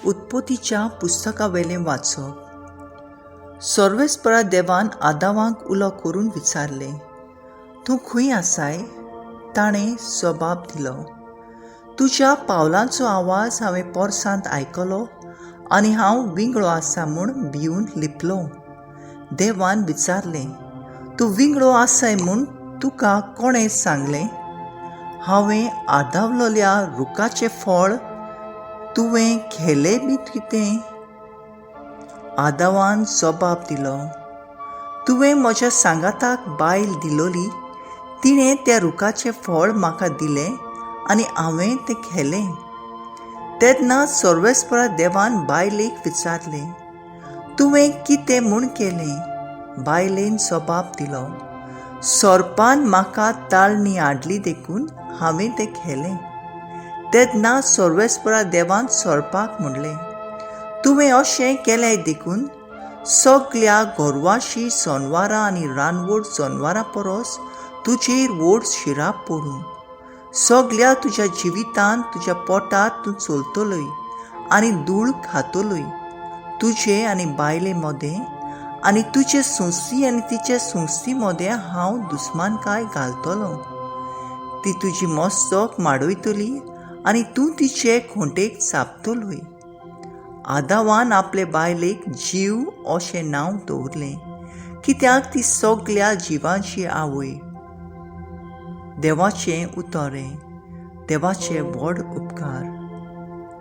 उत्पत्तीच्या पुस्तकावेलें वाचप. सर्वेस्परा देवान आदावाक उलो करून विचारलें, तूं खंय आसाय? ताणें जबाब दिलो, तुज्या पावलांचो आवाज हांवें पोरसांत आयकलो आनी हांव विंगळो आसा म्हूण भिवन लिपलो. देवान विचारलें, तूं विंगळो आसाय म्हूण तुका कोणें सांगलें? हांवें आदावलेल्या रुखाचें फळ तुवें खेलें बी कितें? आदावान जबाब दिलो, तुवें म्हज्या सांगाताक बायल दिलोली, तिणें त्या रुखाचें फळ म्हाका दिलें आनी हांवें तें खेलें. तेन्ना सर्वेस्परा देवान बायलेक विचारलें, तुवें कितें म्हूण केलें? बायलेन जबाब दिलो, सोरपान म्हाका ताळणी हाडली देखून हांवें तें खेलें. तेन्ना सर्वेस्परा देवान सोरपाक म्हणलें, तुवें अशें केलें देखून सगल्या गोरवाशी जनवरां आनी रानवड जनवरां परस तुजेर व्हड शिराप पडूं. सगल्या तुज्या जिवितांत तुज्या पोटांत तूं चलतलोय आनी धूळ खातलोय. तुजे आनी बायले मदें आनी तुजे संस्थी आनी तिचे संस्थी मदें हांव दुस्मानकाय घालतलो. ती तुजी मस्तक माडयतली आनी तूं तिचे खोंटेक चाबतलोय. आदावान आपले बायलेक जीव अशें नांव दवरलें, कित्याक ती सगल्या जिवांची आवय. देवाचें उतर हें, देवाचे व्हड उपकार.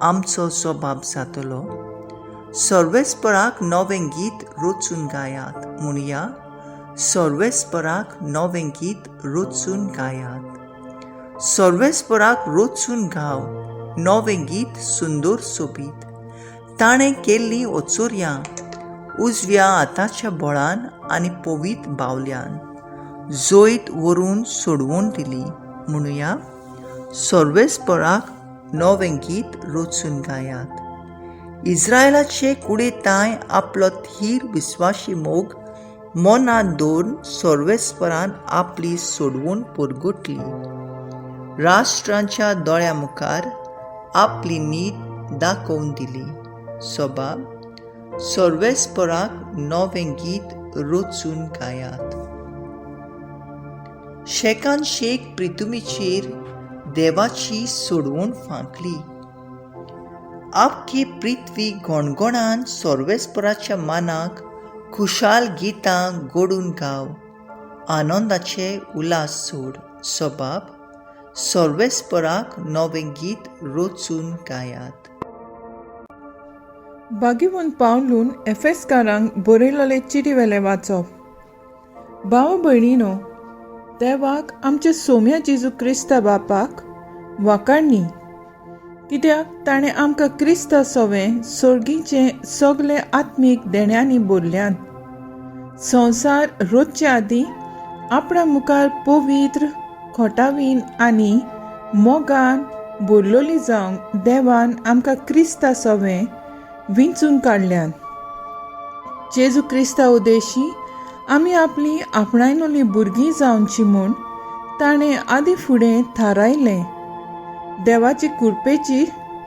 आमचो जबाब जातलो, सर्वेस्पराक नवें गीत रचून गायात. म्हणया, सर्वेस्पराक नवें गीत रचून गायात. सर्वेस्पराक रचून गाव नवें गीत सुंदर सोबीत. ताणें केल्लीं ओचोरयां उजव्या हाताच्या बळान आनी पवीत बावल्यान जैत व्हरून सोडवून दिली. म्हणुया, सर्वेस्पराक नवें गीत रचून गायात. इस्रायलाचे कुडे तांय आपलो थीर विस्वाशी मोग मनांत दवरून सर्वेस्परान आपली सोडवून परगटली. राष्ट्रांच्या दोळ्या मुखार आपली नीत दाखोवन दिली. सबाब, सर्वेस्पराक नवें गीत रचून गायात. शेकान शेक प्रितुमीचेर देवाची सोडवण फांकली. आपकी पृथ्वी गणगणान सर्वेस्पराच्या मानाक खुशाल गितां गोडून गाव, आनंदाचे उल्हास सोड. सबाब, सर्वेस्पराक नवें गीत रचून गायात. बागीवन पावलून एफेसकारांक बरयलोले चिटी वेलें वाचप. भाव भयणीनो, देवाक आमच्या सोम्या जेजू क्रिस्ता बापाक वाकाडणी, कित्याक ताणें आमकां क्रिस्ता सोवें सोर्गीचें सगळे आत्मीक देण्यांनी भरल्यात. संवसार रोजचे आदीं आपणा मुखार पवित्र खोटावीन आनी मोगान भरलोली जावंक देवान आमकां क्रिस्ता सोवें विंचून काडल्यान. जेजू क्रिस्ता उदेशी आमी आपली आपणायनोली भुरगीं जावची म्हूण ताणें आदीं फुडें थारायलें. देवाची कृपेची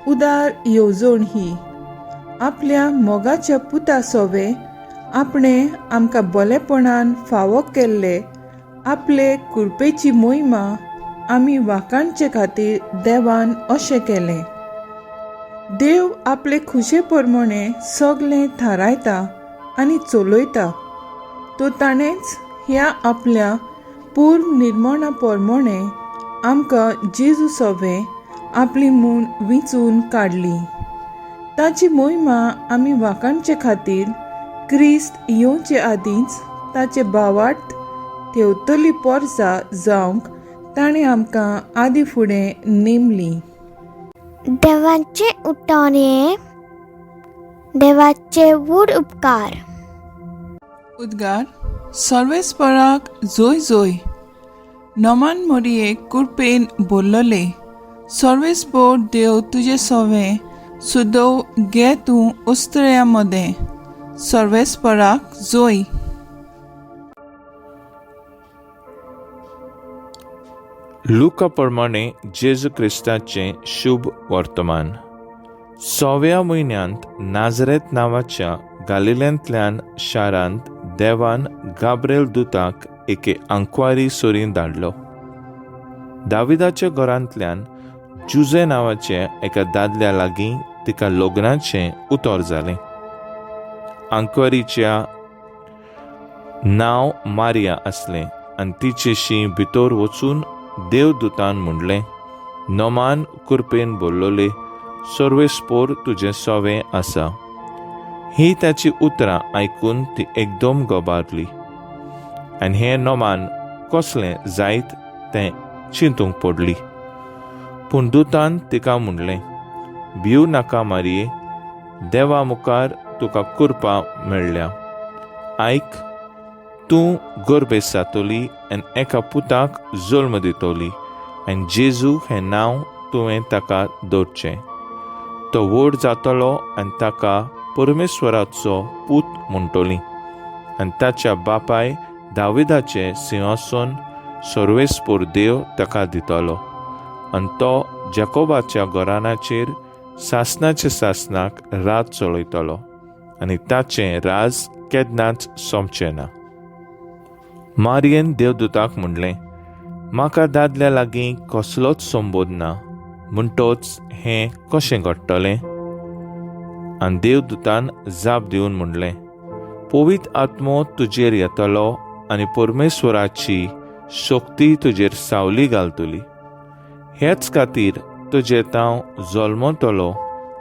उदार येवजण ही, आपल्या मोगाच्या पुता सोवे आपणें आमकां बरेपणान फावो केल्ले आपले कृपेची मोहिमा आमी वाखाणचे खातीर देवान अशें केलें. देव आपले खुशे प्रमाणे सगलें थारायता आनी चलयता. तो ताणेंच ह्या आपल्या पूर्व निर्मणा प्रमाणे आमकां जेजू सोवे आपली म्हूण विंचून काडली. ताची मोहिमा आमी वाखाणचे खातीर क्रिस्त येवचे आदींच ताचे भावार्थ ठेवतली पोरसा जावंक ताणें आमकां आदीं फुडें नेमली. देवाचे उठाणे, देवाचे व्हड उपकार. उद्गार, सर्वेस्पराक जोय जोय. नमान मोरये कुरपेन बोल्लले, सर्वेस्पोर देव तुजे सोवे सुदव गे तूं उस्त्र्या मदें. सर्वेस्पराक जोय. लुका प्रमाणे जेजू क्रिस्ताचें शुभ वर्तमान. सव्या म्हयन्यांत नाजरेत नांवाच्या गालिल्यांतल्यान शारांत देवान गाब्रेल दुताक एके आंकवारी सोरीन धाडलो. दाविदाच्या घरांतल्यान जुजे नांवाचे एका दादल्या लागीं तिका लग्नाचें उतर जालें. आंकवारीच्या नांव मारिया आसलें आनी तिचेशी भितर वचून देवदूतान म्हणलें, नोमान कुरपेन बोल्लोले सर्वेस्पोर तुजें सवें आसा. ही ताची उतरां आयकून ती एकदम गोबारली आनी हें नोमान कसलें जायत तें चिंतूंक पडली. पूण दुतान तिका म्हणलें, भिव नाका मारये, देवा मुखार तुका कुरपा मेळ्ळ्या. आयक, तूं गर्भेस जातली आनी एका पुताक जल्म दितली आनी जेजू हें नांव तुवें ताका दवरचें. तो व्हड जातलो आनी ताका परमेश्वराचो पूत म्हणटली आनी ताच्या बापाय दाविदाचें सिंहासन सर्वेस्पोर देव ताका दितलो आनी तो जॅकोबाच्या घराण्याचेर सासणाचे सासणाक राज चलयतलो आनी ताचें राज केन्नाच सोंपचें ना. मारयेन देवदूताक म्हणलें, म्हाका दादल्या लागीं कसलोच संबोध ना, म्हणटोच हें कशें घडटलें? आनी देवदूतान जाप दिवन म्हणलें, पवित्र आत्मो तुजेर येतलो आनी परमेश्वराची शक्ती तुजेर सावली घालतली. हेच खातीर तुजे तांव जल्मतलो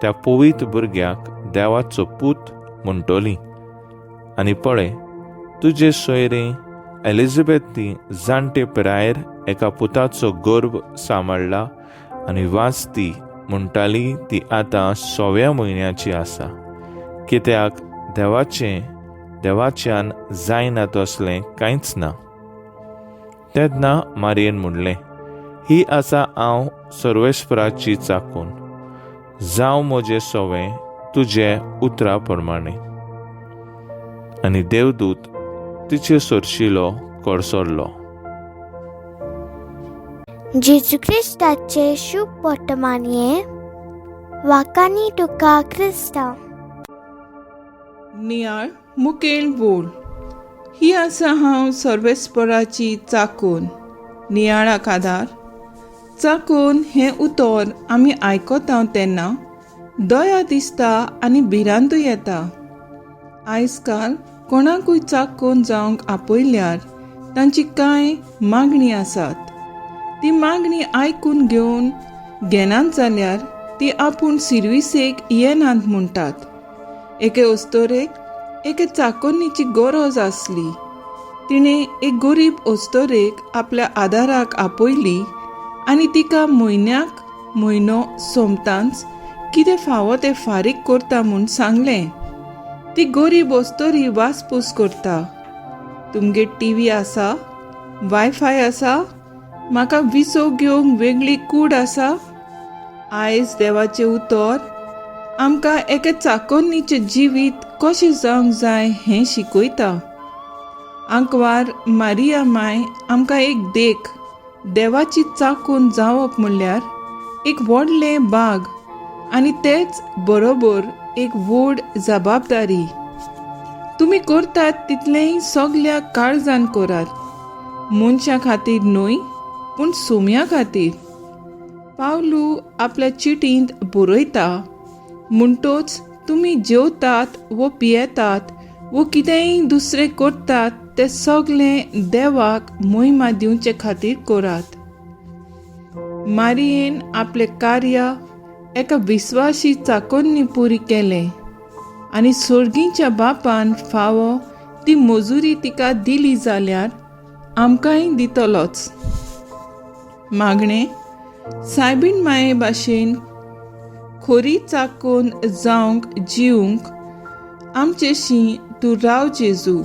त्या पवित्र भुरग्याक देवाचो पूत म्हणटली. आनी पळय, तुजे सोयरे एलिझाबेथी जाणटे पिरायेर एका पुताचो गर्भ सांबाळ्ळा आनी वाचती म्हणटाली ती आतां सव्या म्हयन्याची आसा, कित्याक देवाचें देवाच्यान जायना तसलें कांयच ना. तेन्ना मारयेन म्हणलें, ही आसा हांव सर्वेस्पराची चाकून, जावं म्हजें सवें तुजे उतरा प्रमाणें. आनी देवदूत तिचे सरशिलो कडसरलो. जेजू क्रिस्ताचे शुभ वर्तमानये वाकानी तुका क्रिस्तांव. नियाळ मुखेल वोळ. ही आसा हांव सर्वेस्पराची चाकून. नियाळाक आदार. चाकून हें उतर आमी आयकता तेन्ना दया दिसता आनी भिरांतूय येता. आयज काल कोणाकूय चाकून जावंक आपयल्यार तांची कांय मागणी आसात. ती मागणी आयकून घेवन घेनात जाल्यार ती आपूण सिर्विसेक येनात म्हणटात. एके अस्तोरेक एके चाकोन्नीची गरज आसली. तिणें एक गरीब अस्तोरेक आपल्या आदाराक आपयली आनी तिका म्हयन्याक म्हयनो सोमतांच कितें फावो तें फारीक करता म्हूण सांगलें. ती गरीब अस्तोरी वासपूस करता, तुमगेर टी व्ही आसा, वायफाय आसा, म्हाका विसव घेवंक वेगळी कूड आसा. आयज देवाचें उतर आमकां एके चाकोन्नीचें जिवीत कशें जावंक जाय हें शिकयता. आंकवार मारिया माय आमकां एक देख, देवाची चाकून जावप म्हणल्यार एक व्हडलें बाग आनी तेच बरोबर एक व्हड जबाबदारी. तुमी करतात तितलेंय सगल्या काळजान करात, मनशां खातीर न्हय पूण सोम्या खातीर. पावलू आपल्या चिटींत बरयता, म्हणटोच तुमी जेवतात वो पियेतात वो कितेंय दुसरें करतात तें सगलें देवाक मोहिमा दिवचे खातीर करात. मारियेन आपलें कार्य एका विस्वाशी चाकोन्नी पुरी केलें आनी सोर्गीच्या बापान फावो ती मजुरी तिका दिली जाल्यार आमकांय दितलोच. मागणें, सायबीण माये भाशेन खोरी चाकून जावंक जिवंक आमचेशी तूं राव जेजू.